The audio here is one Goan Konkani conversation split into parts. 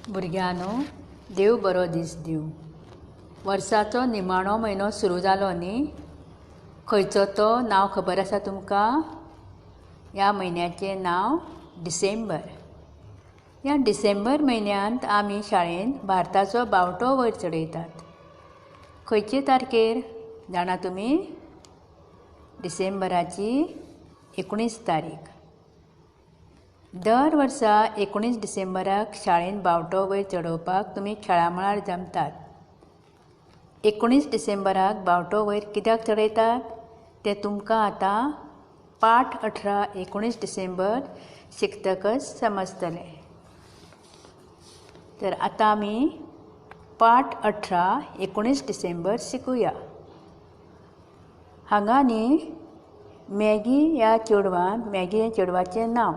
भुरग्यांनो, देव बरो दीस दिवं. वर्साचो निमाणो म्हयनो सुरू जालो न्ही? खंयचो तो नांव खबर आसा तुमकां? ह्या म्हयन्याचें नांव डिसेंबर. ह्या डिसेंबर म्हयन्यांत आमी शाळेंत भारताचो बावटो वयर चडयतात. खंयचे तारखेर जाणा तुमी? डिसेंबराची 19 तारीख. दर वर्सा 19 डिसेंबराक शाळेंत बावटो वयर चडोवपाक तुमी खेळामळार जमतात. 19 डिसेंबराक बावटो वयर कित्याक चडयतात तें तुमकां आतां पाठ 18 19 डिसेंबर शिकतकच समजतलें. तर आतां आमी पाठ 18 19 डिसेंबर शिकुया. हांगा न्ही मॅगी ह्या चेडवान, मॅगी हें चेडवाचें नांव,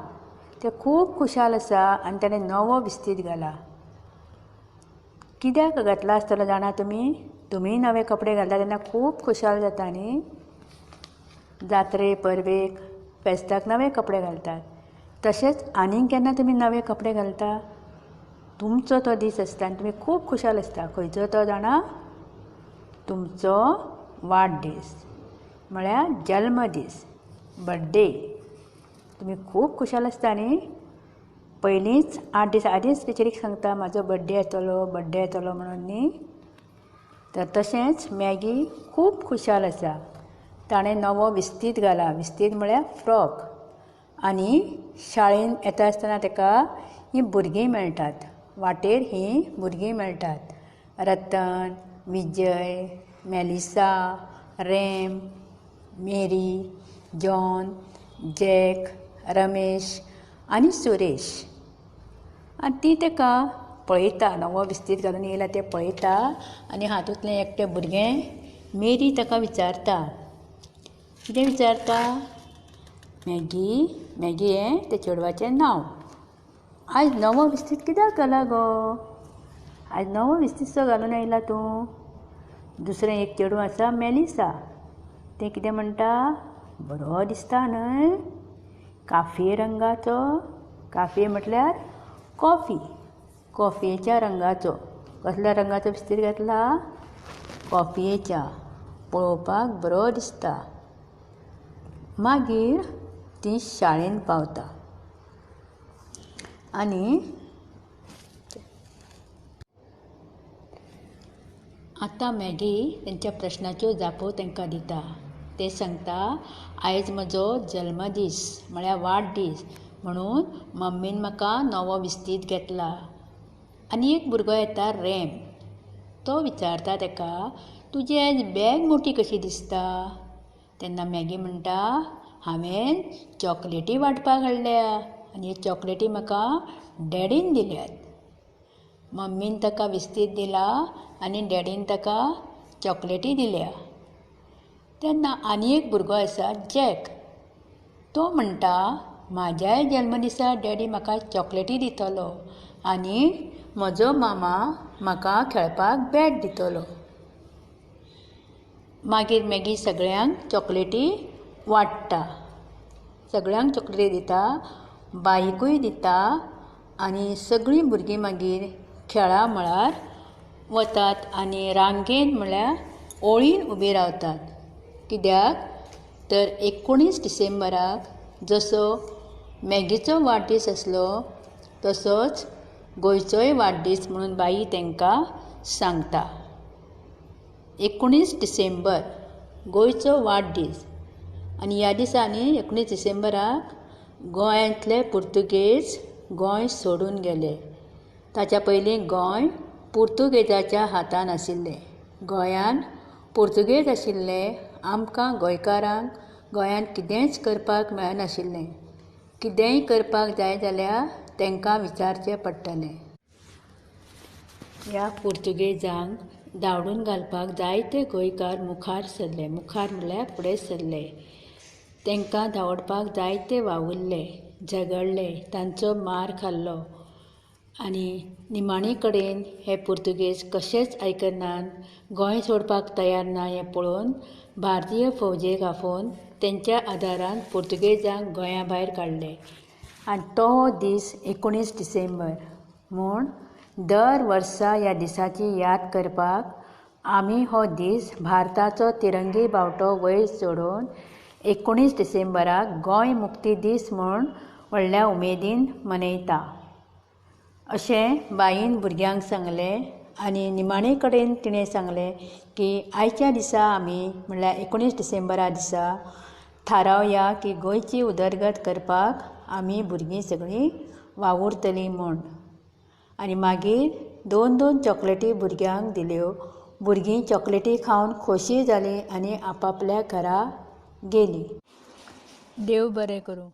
तें खूब खुशाल आसा आनी ताणें नवो विस्तीद घाला. कित्याक घातला आसतलो जाणा तुमी? तुमी नवे कपडे घालता तेन्ना खूब खुशाल जाता न्ही? जात्रे परबेक फेस्ताक नवे कपडे घालतात. तशेंच आनीक केन्ना तुमी नवे कपडे घालता? तुमचो तो दीस आसता आनी तुमी खूब खुशाल आसता. खंयचो तो जाणा? तुमचो वाडदीस म्हळ्यार जल्मदीस, बड्डे. तुमी खूब खुशाल आसता न्ही? पयलींच 8 दीस आदींच टिचरीक सांगता म्हाजो बड्डे येतलो, बड्डे येतलो म्हणून न्ही? तर तशेंच मॅगी खूब खुशाल आसा. ताणें नवो विस्तीद घाला. विस्तीद म्हळ्यार फ्रॉक. आनी शाळेंत येता आसतना ताका हीं भुरगीं मेळटात. वाटेर हीं भुरगीं मेळटात. Ratan, Vijay, Melissa, Ram, Mary, John, Jack, Ramesh आनी सुरेश. आनी ती ताका पळयता, नवो विस्तीद घालून येयला तें पळयता आनी हातूंतलें एकटें भुरगें मेरी ताका विचारता. कितें विचारता? मॅगी, मॅगी हें त्या चेडवाचें नांव. आयज नवो विस्तीद कित्याक घाला गो? आयज नवो विस्तीद घालून आयला तूं? दुसरें एक चेडूं आसा मेलिसा. तें कितें म्हणटा? बरो दिसता न्हय? काफये रंगाचो. काफये म्हटल्यार कॉफी. कॉफयेच्या रंगाचो. कसल्या रंगाचो विस्तीद घातला? कॉफयेच्या. पळोवपाक बरो दिसता. मागीर ती शाळेंत पावता आनी आतां मॅगी तेंच्या प्रश्नाच्यो जापो तांकां दिता. ते सांगता आयज म्हजो जल्मदीस म्हळ्यार वाडदीस म्हणून मम्मीन म्हाका नवो विस्तीद घेतला. आनी एक भुरगो येता रॅम. तो विचारता ताका तुजी आयज बॅग मोटी कशी दिसता? तेन्ना मॅगी म्हणटा हांवें चॉकलेटी वांटपाक हाडल्या आनी ह्यो चॉकलेटी म्हाका डॅडीन दिल्यात. मम्मीन ताका विस्तीद दिला आनी डॅडीन ताका चॉकलेटी दिल्या. तेन्ना आनी एक भुरगो आसा जॅक. तो म्हणटा म्हाज्याय जल्मदिसा डॅडी म्हाका चॉकलेटी दितलो आनी म्हजो मामा म्हाका खेळपाक बॅट दितलो. मागीर मॅगी सगळ्यांक चॉकलेटी वांट्टा. सगळ्यांक चॉकलेटी दिता, बाईकूय दिता आनी सगळीं भुरगीं मागीर खेळा मळार वतात आनी रांगेन म्हळ्यार ओळीन उबीं रावतात. कित्याक तर 19 डिसेंबराक जसो मॅगीचो वाडदीस आसलो तसोच गोंयचोय वाडदीस म्हणून बाई तांकां सांगता. 19 डिसेंबर गोंयचो वाडदीस आनी ह्या दिसांनी 19 डिसेंबराक गोंयांतले पुर्तुगेज गोंय सोडून गेले. ताच्या पयलीं गोंय पुर्तुगेजाच्या हातान आशिल्लें. गोंयांत पुर्तुगेज आशिल्ले. आमकां गोंयकारांक गोंयांत कितेंच करपाक मेळनाशिल्लें. कितेंय करपाक जाय जाल्यार तांकां विचारचें पडटलें. ह्या पुर्तुगेजांक धांवडून घालपाक जायते गोंयकार मुखार सरले. मुखार म्हणल्यार फुडें सरले. तांकां धांवडपाक जायते वावुरले, झगडले, तांचो मार खाल्लो आनी निमाणे कडेन हे पुर्तुगेज कशेच आयकनात, गोंय सोडपाक तयार ना हें पळोवन भारतीय फौजेक आपोवन तेंच्या आदारान पुर्तुगेजांक गोंया भायर काडले. आनी तो दीस 19 डिसेंबर म्हूण दर वर्सा ह्या दिसाची याद करपाक आमी हो दीस भारताचो तिरंगी बावटो वयर चडोवन 19 डिसेंबराक गोंय मुक्ती दीस म्हूण व्हडल्या उमेदीन मनयता. अशें बाईन भुरग्यांक सांगलें आनी निमाणे कडेन तिणें सांगलें की आयच्या दिसा आमी म्हणल्यार 19 डिसेंबरा दिसा थारावया की गोंयची उदरगत करपाक आमी भुरगीं सगळीं वावुरतलीं म्हूण. आनी मागीर दोन दोन चॉकलेटी भुरग्यांक दिल्यो. भुरगीं चॉकलेटी खावन खोशी जालीं आनी आपआपल्या घरा गेलीं. देव बरें करूं.